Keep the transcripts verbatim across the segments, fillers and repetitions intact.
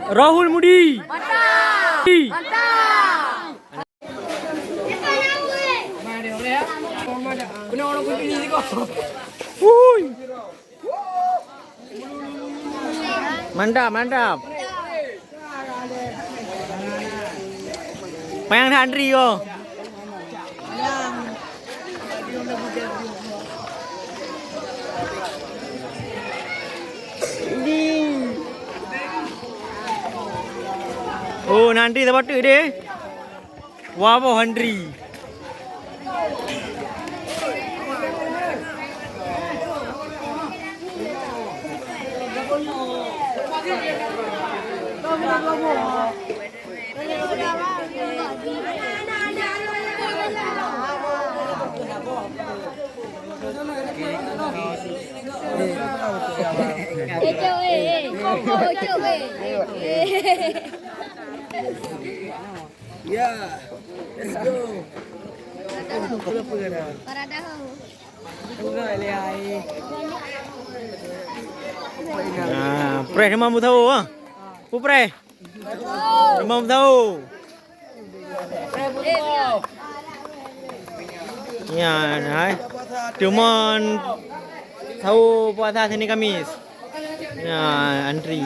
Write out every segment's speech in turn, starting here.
Rahul Mudi. Mantap. Mantap. Hui. Mantap, mantap. Panyang that antri ko. Oh, na antri saboh teuk deh. Wah, boh antri. Ya, let's go. Para dahulu. Nah, preh memang beutôi ah. Pu preh. Memang beutôi. Ya, hai. Teuma sahur puasa Senin Kamis. Nah, antri.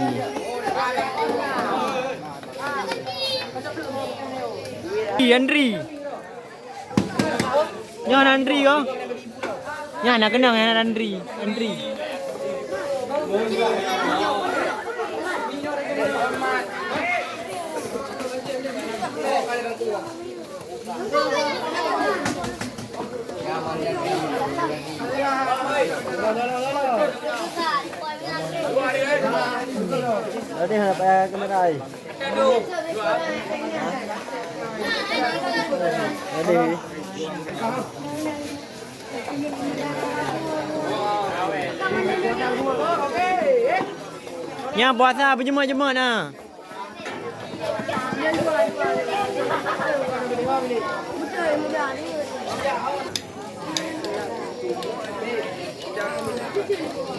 Ih, antri. Nyoe antri ko. Nyan na keunong nyan antri. Antri. Tadi hana payah kamera ai. Tadi. Nyan puasa beujeumot-jeumot na.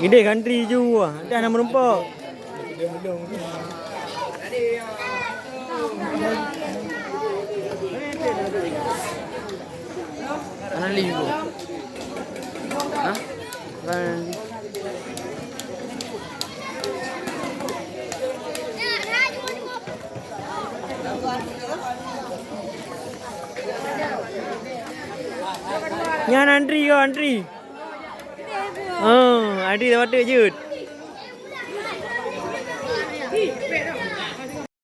Ideh gantri ju, dah na meurumpok. Hana lé ibu. Hah? Hana lé. Nyan antri ko, antri. Oh, antri saboh teuk jeuet.